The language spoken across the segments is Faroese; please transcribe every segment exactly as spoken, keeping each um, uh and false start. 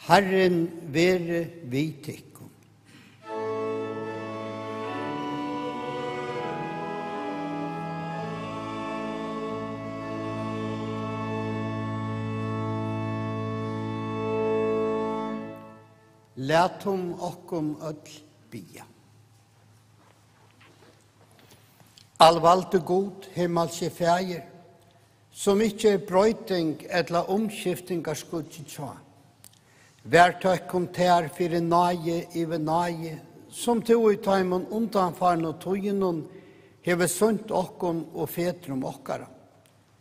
Harrin veri við tykkum. Latum okkum øll biðja. Alvaldi Gud, himmalski Faðir, sum ikki er broyting ella umskiftingarskuggi hjá, vær tøkkum tær fyri náði yvir náði, sum tú í teimum undanfarnu tíðunum hevur sýnt okkum og fedrum okkara.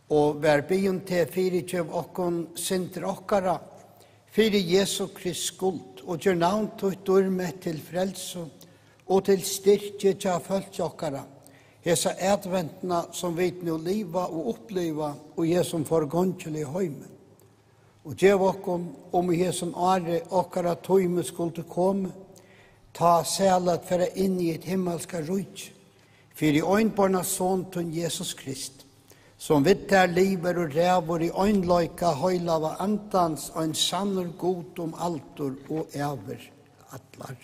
Og vær biðin teg, fyrigev okkum syndir okkara fyri Jesu Krist skuld, og ger navn títt dýrmætt til frelsu og til styrki hjá fólki okkara, hesa adventina, sum vit nú liva og uppliva í hesum forgongiliga heimi. Og gev okkum, um í hesum ári okkara tími skuldi komið, tá sæla at fara inn í hitt himmalska ríki, fyri einborna Son tín, Jesus Krist, sum við tær livir og ræður í einleika Heilaga Andans, ein sannur Gud um aldur og ævir allar.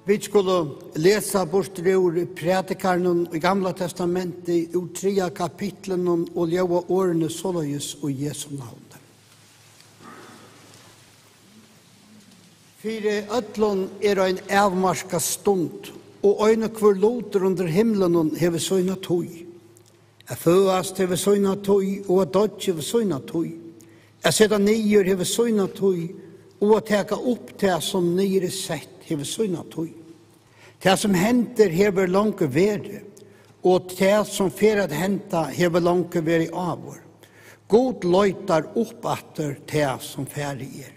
Vit skulu lesa burtur úr Prædikarunum í Gamla Testamenti, úr triðja kapitlinum, og ljóða orðini soleiðis í Jesu navni. Fyri øllum er ein avmarkað stund, og ein og hvør lutur undir himlinum hevur sína tíð. At føðast hevur sína tíð, og at doyggja hevur sína tíð. At seta niður hevur sína tíð, og at taka upp tað, sum niður er sett, hevur sína tíð. Tað, sum hendir, hevur longu verið, og tað, sum fer at henda, hevur longu verið áður. Gud leitar upp aftur tað, sum farið er.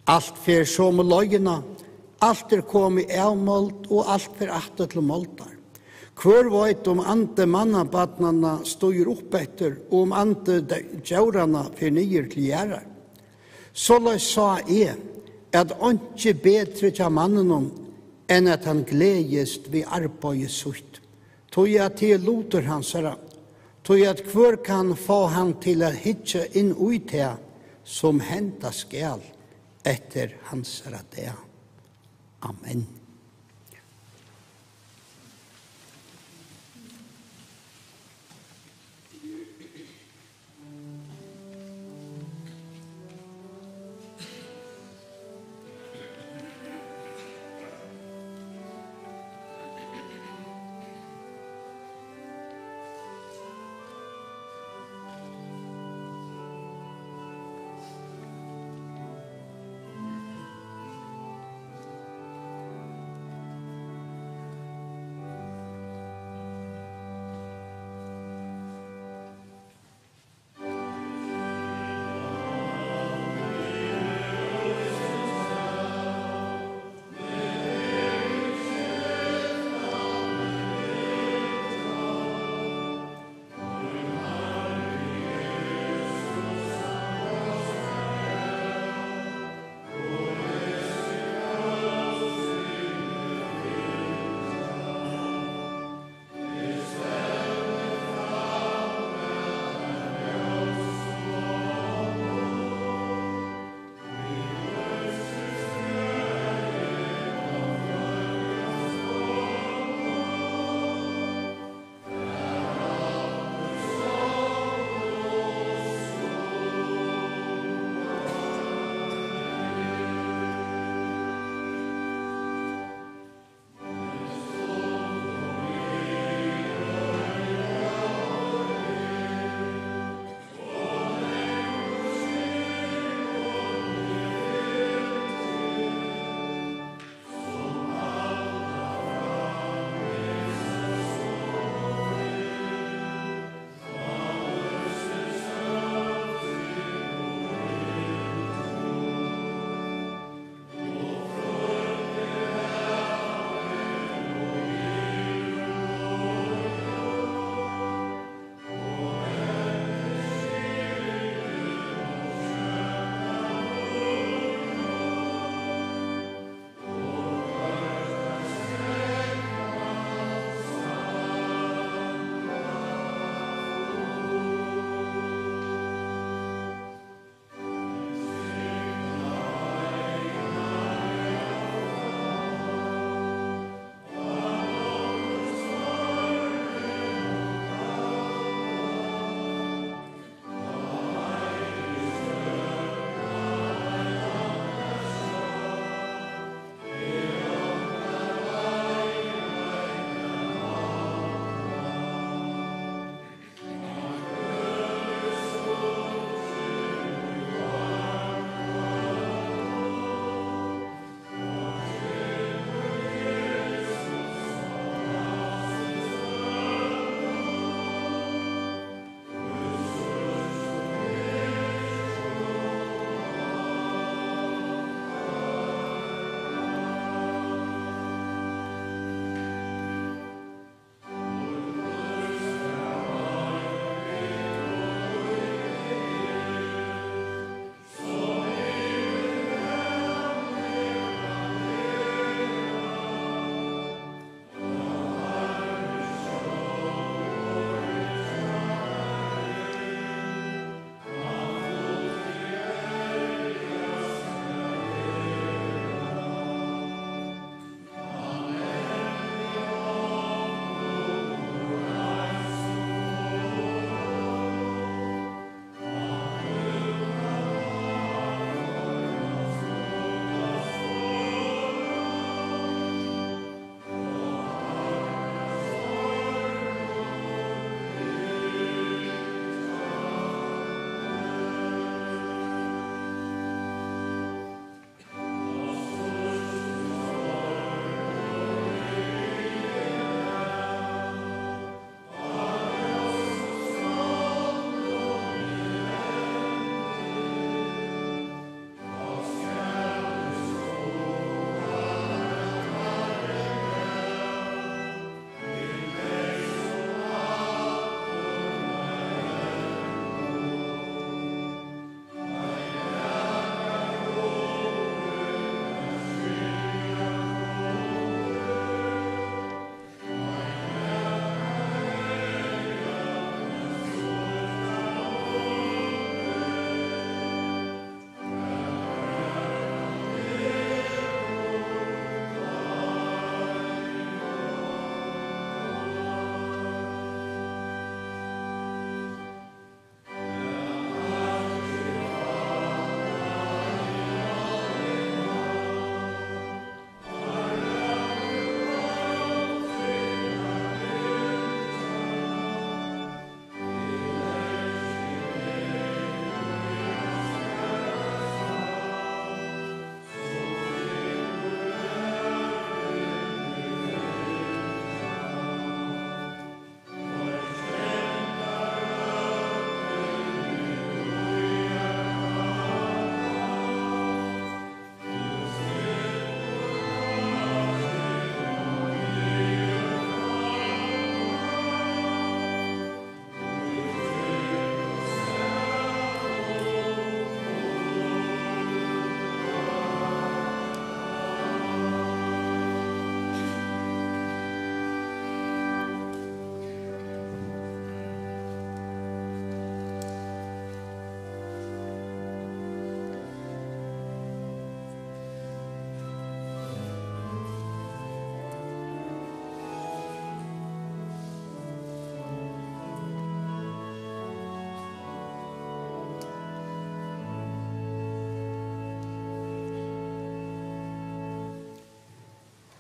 Alt fer somu leiðina, alt er komið í avmold, og alt fer aftur til moldar. Hvør veit, um andi mannabarnanna stígur upp eftir, og um andi de-, djóranna fer niður til jarðar? Soleiðis sá eg, at einki betri hjá manninum, enn at hann gleðist við arbeiði sítt, tí at tað er lutur hansara, tí at hvør kann fáa hann til at hyggja inn í tað, sum henda skal eftir hansara dag? Amen.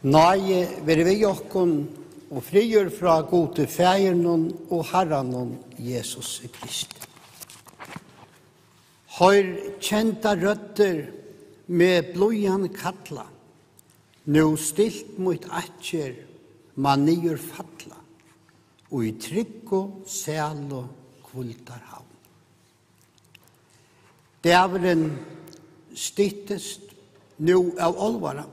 Náði veri við okkum og friður frá Gudi Faðirinum og Harranum Jesusi Kristi. Hoyr, kendar røddir, meg blíðan kalla, nú stilt mítt akker man niður falla, í tryggu sælu hvíldarhavn. Dagurin styttist nú av álvara.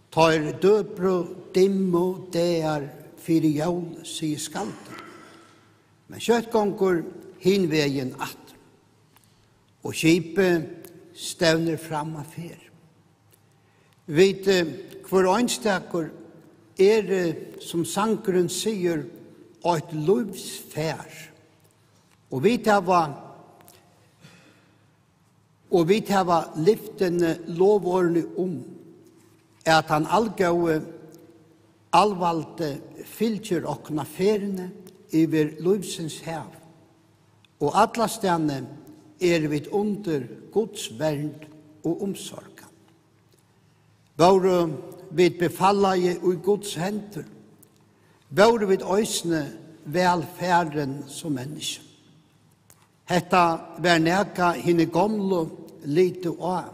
Teir døpru, dimmu dagar fyri jól, sigur skaldið. Men skjótt gongur hin vegin aftur, og skipið stevnir fram á ferð. Vit, eh, hvør einstakur, eru, sum sangurin sigur, eitt lívsfar. Og vit hava, og vit hava lyftini lovorðini um, at hann algóði, alvaldi fylgir okkum á ferðini yvir lívsins hav, og allastaðni eru vit undir Guds vernd og umsorgan. Vóru vit befallaði í Guds hendur, vóru vit eisini væl farin sum menniskju. Hetta var nakað, hini gomlu litu á,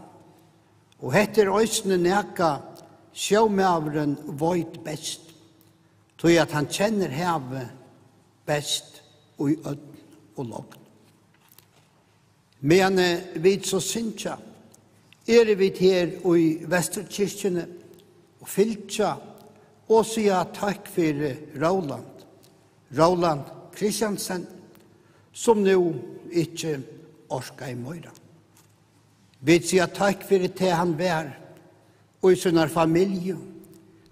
og hetta er eisini nakað, sjómaðurin veit best, tí at hann kennir havið best í ógn og logn. Meðan, eh, vit so syngja, eru vit her í Vesturkirkjuni og fylgja og siga takk fyri Róland, Róland Kristiansen, sum nú ikki orkaði meira. Vit siga takk fyri tað, hann var í sínar familju,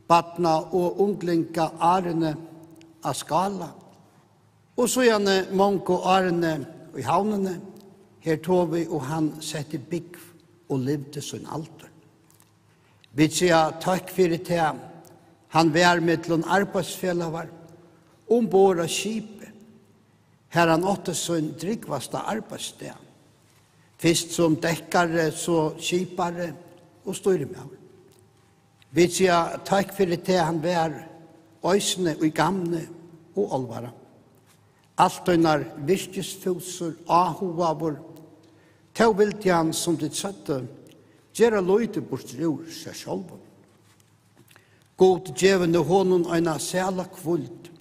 barna- og unglinga árini á Skála, og síðani mongu árini í Havnini, her Tove og hann setti búgv og livdi sín aldur. Vit siga takk fyri tað, hann var millum arbeiðsfelagar umborð á skipi, har hann átti sín drúgvasta arbeiðsdag, fyrst sum dekkari, so skipari og stýrimaður. Vit siga takk fyri tað, hann var eisini í gamni og álvara. Altíð nær virkisfúsur, áhugaður, tó vildi hann, sum tit søgdu, gera lítið burtur úr sær sjálvum. Gud gevi nú honum eina sæla hvíld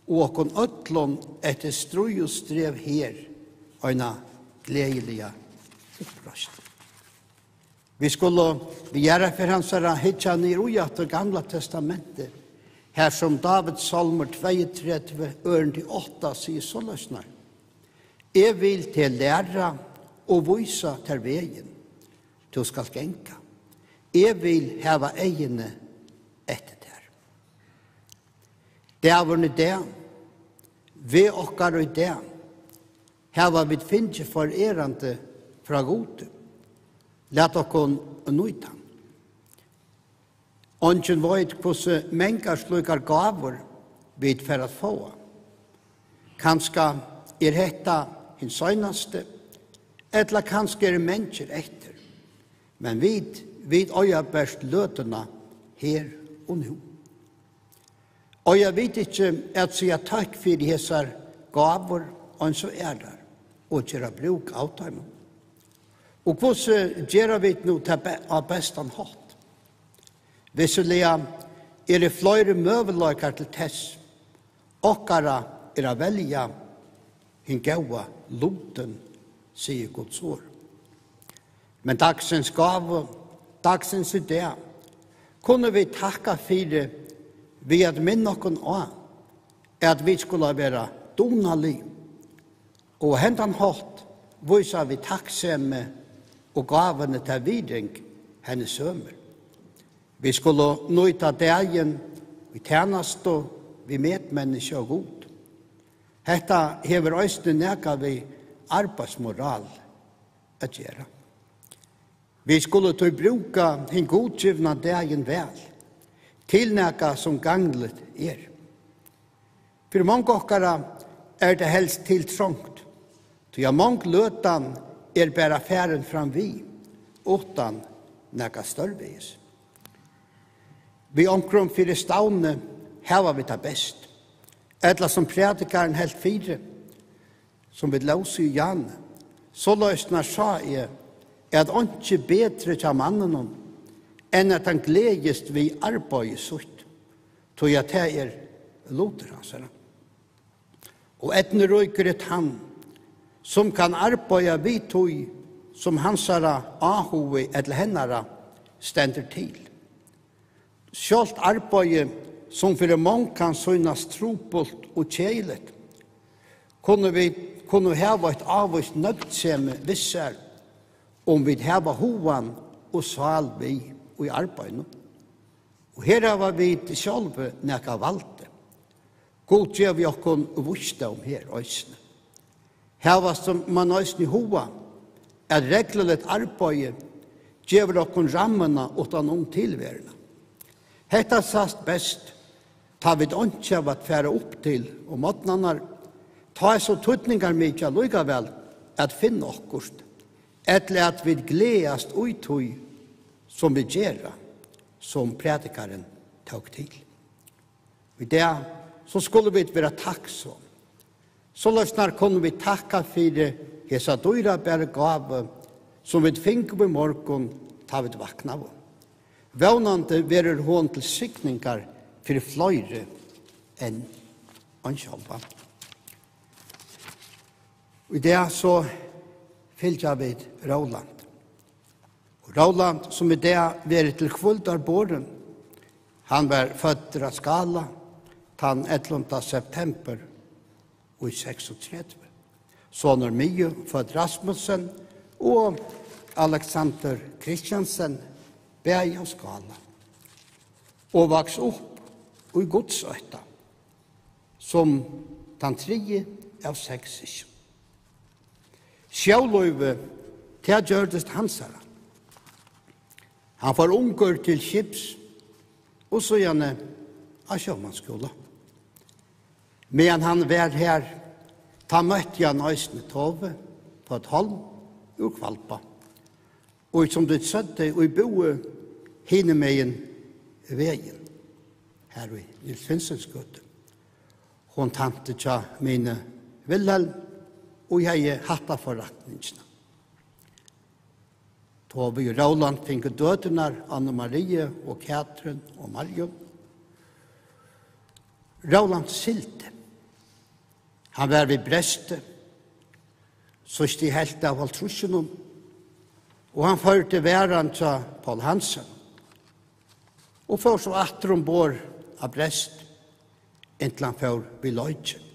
og okkum øllum eftir stríð og strev her eina gleðiliga uppreisn. Vit skulu við jarðarferð hansara hyggja niður í aftur Gamla Testamentið, har sum Davids sálmur tveyogtretivu, ørindi átta, sigur soleiðis: Eg vil teg læra og vísa tær vegin, tú skalt ganga. Eg vil hava eyguni eftir tær. Dagurin í dag, veg okkara í dag, hava vit fingið forerandi frá Gudi. Lat okkum nýta hann. Eingin veit, hvussu mangar slíkar gávur vit fara at fáa. Kanska er hetta hin seinasti, ella kanska eru mangir eftir. Men vit, vit eiga bert løtuna her og nú. Eiga vit ikki at siga takk fyri hesar gávur eins og aðrar og gera brúk av teimum? Og hvussu gera vit nú tað be-, á bestan hátt? Vissuliga eru fleiri møguleikar til tess. Okkara er at velja hin góða lutin, sigur Guds orð. Men dagsins gávu, dagsins í dag, kunnu vit takka fyri við at minna okkum á, at vit skulu vera dugnalig, og á hendan hátt vísa vit takksemi og gávuni ta virðing, henni sømir. Vit skulu nýta dagin í tænastu við medmenniskja og Gud. Hetta hevur eisini nakað við arbeiðsmoral at gera. Vit skulu tí brúka hin gudgivna dagin væl, til nakað sum gagnligt er. Fyri mong okkara er tað helst til trongt, tí at mong løtan er bara farin fram við, uttan nakað stórvegis. Við onkrum fyri stavni hava vit tað best, ella sum prædikarin helt fyri, sum vit lósu í Jan, soleiðis nær sá eg, at einki betri hjá manninum, enn at hann gleðist við arbeiði sítt, tí at tað er lutur hansara. Og eydnuríkur er tann, sum kann arbeiða við tí, sum hansara áhugi ella hennara stendur til. Sjálvt arbeiði, sum fyri mong kann sýnast trupult og keðiligt, kunnu vit, kunnu hava eitt ávíst nøgdsemi við sær, um vit hava hugan og sál við í arbeiðinum. Og her hava vit sjálvi nakað valdi. Gud gevi okkum vísdóm her eisini. Havast man eisini huga, at regluligt arbeiði gevur okkum rammuna uttan um tilveruna. Hetta sæst best, tá vit einki hava at fara upp til um morgnarnar, tá er so týdningarmikið allíkavæl at finna okkurt, ella at vit gleðast í tí, sum vit gera, sum prædikarin tók til. Í dag, so skulu vit vera takksom. Soleiðis nær kunnu vit takka fyri hesa dýrabæru gávu, sum vit fingu í morgun, tá vit vaknaðu. Vónandi verður hon til signingar fyri fleiri enn ein sjálvan. Í dag so fylgja vit Róland. Og Róland, sum í dag verður til hvíldar borin, hann var føddur á Skála tann ellivta september í seksogtretivu. Sonur Miu, fødd Rasmussen, og Alexander Christiansen, bæði á Skála, og vaks upp í Gudsótta, sum tann triði av seks systrum. Sjólívið, tað gjørdist hansara. Hann fór ungur til skips og síðani á sjómannsskúla. Meðan hann var her, tá møtti hann eisini Tove, fødd Holm, úr Hvalba, og sum tit søgdu, ið búði hinumegin vegin, har í Niels Finsens gøtu. Hon tænti hjá Mine Vilhelm, ið hevði hattaforretningina. Tove og Róland fingu døturnar Anna Marie og Katrin og Marju. Róland sigldi. Hann var við Bresti, síðst í helvt av hálvtrýssunum, og hann førdi varan hjá Poul Hansen, og fór so aftur umborð á Brest, inntil hann fór við Leikin.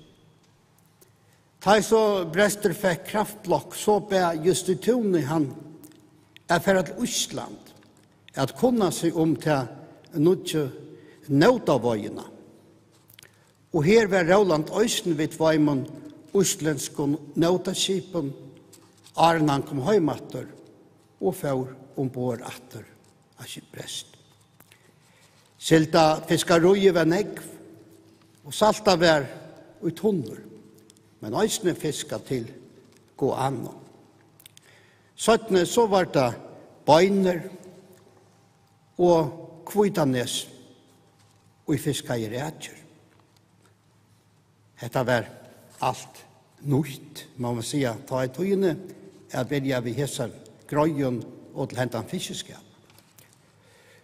Tá ið so Brestur fekk kraftblokk, so bað Justin Túni hann at fara til Ísland at kunna seg um ta nýggju nótaveiðuna. Og her var Róland eisini við tveimum íslendskum nótaskipum, áðrenn hann kom heim aftur og fór umborð aftur á skip-, Brest. Sildafiskaríið var nógv, og saltað var í tunnur, men eisini fiskað til guano. Seinni so var tað beinir og hvítanes, ið fiskaði rækjur. Hetta var alt nýtt, má man siga, tá í tíðini, at byrja við hesar greiðum og til hendan fiskiskap.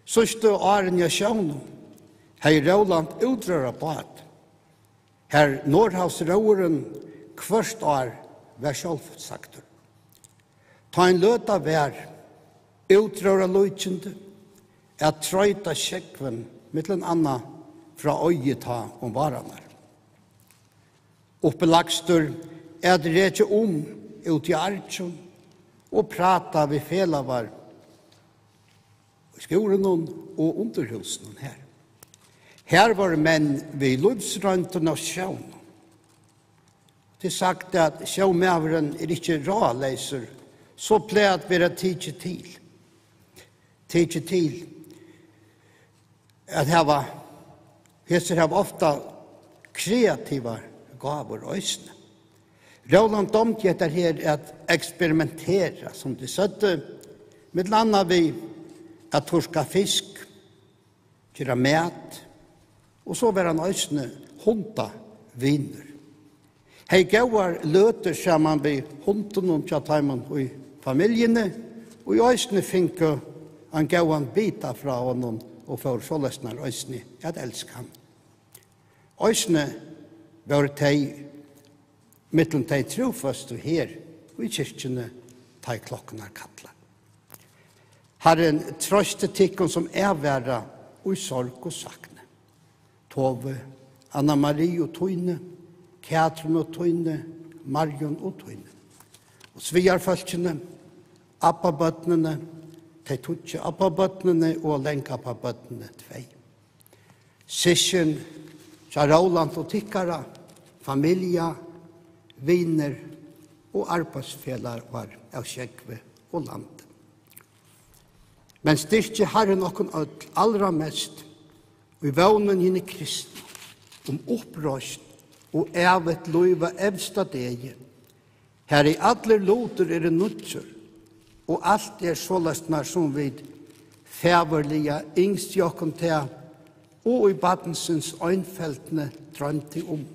Síðstu árini á sjónum hevði Róland útróðrarbát, har Norðhavsróðurin hvørt ár var sjálvsagdur. Tá ein løta var útróðrarlíkindi at troyta sjógvin, millum annað frá Eiði tá um várarnar. Uppilagstur at rekja um úti í argjum og práta við felagar í skúrinum og undirhúsunum her. Her vóru menn við lívsroyndina á sjónum. Tað er sagt, at sjómaðurin er ikki ráðleysur, so plagar at vera tikið til. Tikið til at hava, hesir hava ofta kreativar gávur eisini. Róland dámdi hetta her at eksperimentera, sum tit søgdu, millum annað við at turka fisk, gera mat, og so var hann eisini hundavinur. Hevði góðar løtur saman við hundunum hjá teimum í familjuni, og eisini fingu ein góðan bita frá honum og fóru soleiðis eisini at elska hann. Eisini vóru tey millum tey trúføstu her í kirkjuni, tá ið klokkurnar kalla. Harrin trøsti tykkum, sum eg vara í sorg og sakni. Tove, Anna Marie og Tínu, Katrin og Tínu, Marjun og Tínu. Og svigarfólkini, abbabørnini, tey tíggju abbabørnini og langabbabørnini tvey. Systkin hjá Róland og tykkara, familja, vinir og arbeiðsfelagar av sjógvi og landi. Men styrki Harrin okkum øll, alra mest í vónini hini kristnu um uppreisn og ævigt lív á evsta degi, har ið allur lutur er nýggjur, og alt er soleiðis, nær sum vit fagurliga ynsktu okkum tað, og í barnsins einfeldni droymdu um.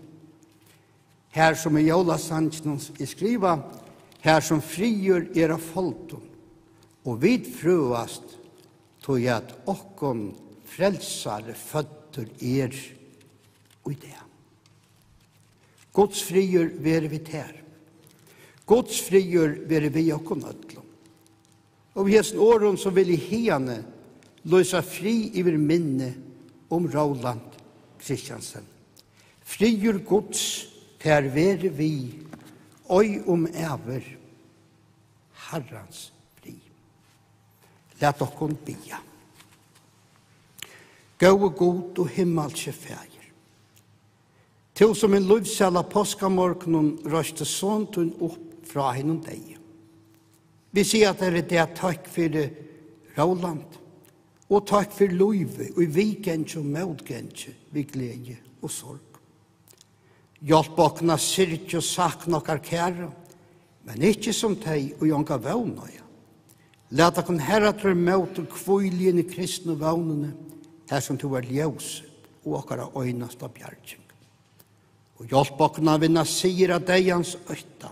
Har sum í jólasanginum er skrivað, har sum friður er á foldum, og vit frøast, tí at okkum frelsari føddur er í dag. Guds friður veri við tær. Guds friður veri við okkum øllum. Og við hesum orðum, so vil eg hiðani lýsa frið yvir minni um Róland Christiansen. Friður Guds, tær veri við, ei um ævir, Harrans frið. Lat okkum biðja. Góði Gud og himmalski Faðir, tú, sum ein lívssæla páskamorgunin reisti son tín upp frá hinum deyðu. Vit siga tær í dag takk fyri Róland og takk fyri lívið í viðgangi og mótgangi, við gleði og sorg. Hjálp okkum at syrgja og sakna okkara kæru, men ikki sum tey, ið onga vón eiga. Lat okkum, Harri, aftur móti hvíla í hini kristnu vónini, har sum tú ert ljósið og okkara einasta bjarging. Og hjálp okkum at vinna sigur á deyðans ótta,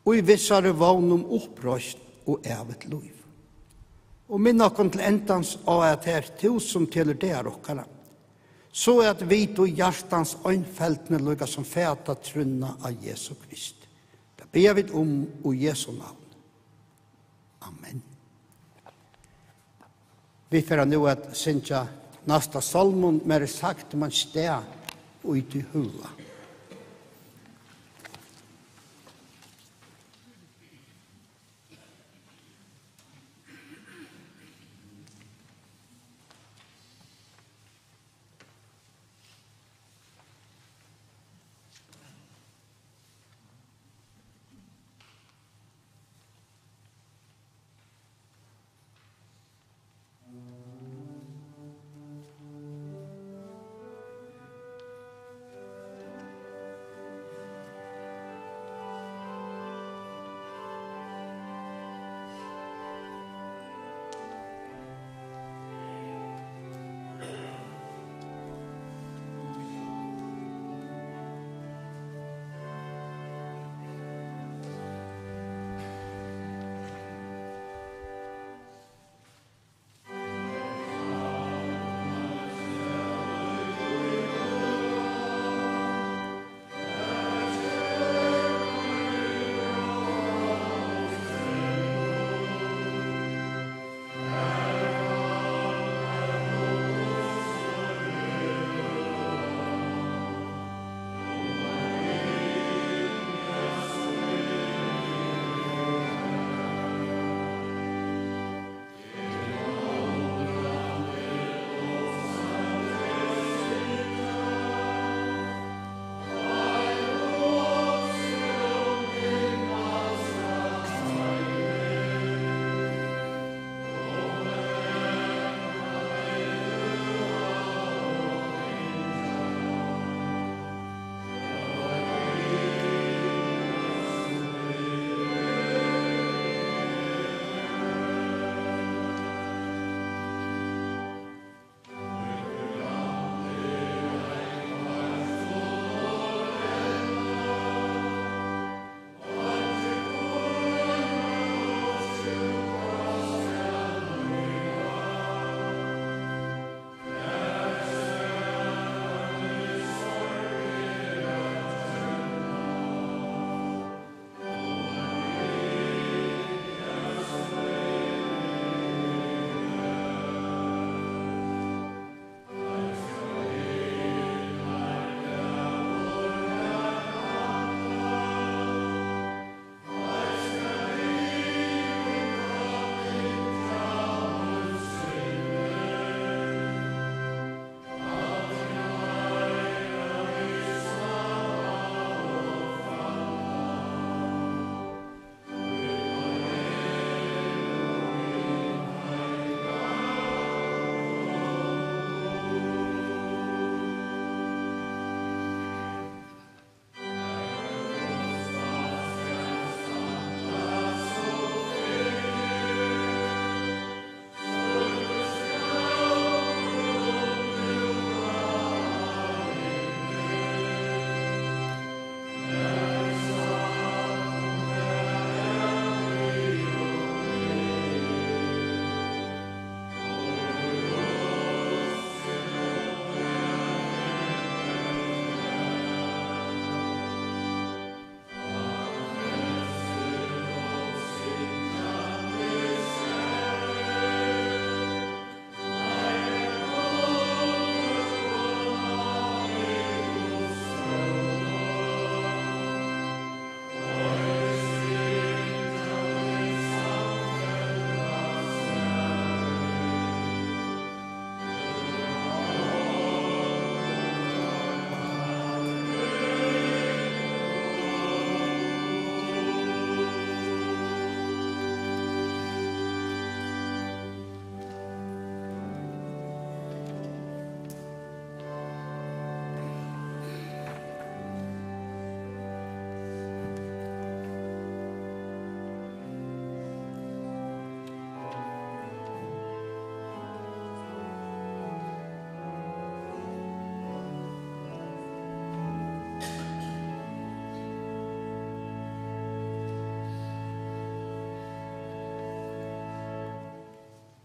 og í vissari vón um uppreisn og ævigt lív. Og minn okkum til endans á, at tað ert tú, sum telur dagar okkara, so at vit í hjartans einfeldni líka sum fata trúnna á Jesu Krist. Tað biðja vit um í Jesu navn. Amen. Vit fara nú at syngja næsta sálmin, Mær er sagt um ein stað í tí høga.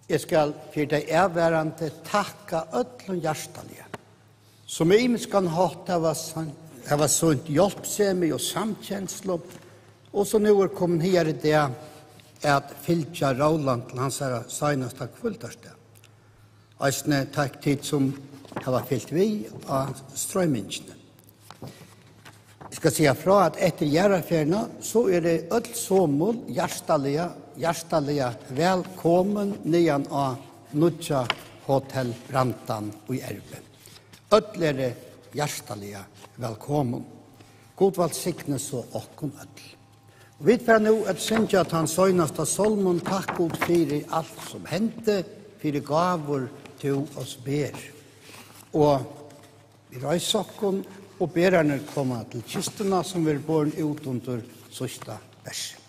Eg skal fyri tey avvarðandi takka øllum hjartaliga, sum á ymiskan hátt hava san-, hava sýnt hjálpsemi og samkenslu, og sum nú eru komin higar í dag at fylgja Rólant til hansara seinasta hvíldarstað. Eisini takk tit, sum hava fylgt við á stroymingini. Eg skal siga frá, at eftir jarðarferðina, so eru øll somul hjartaliga, hjartaliga vælkomin niðan á nýggja Hotel Brandan í Ervi. Øll eru hjartaliga vælkomin. Gud vælsigni so okkum øll. Og vit fara nú at syngja tann seinasta sálmin, Takk Gud fyri alt sum hendi, fyri gávur tú oss ber. Og vit reisa okkum, og berarnir koma til kistuna, sum verður borin út undir síðsta versi.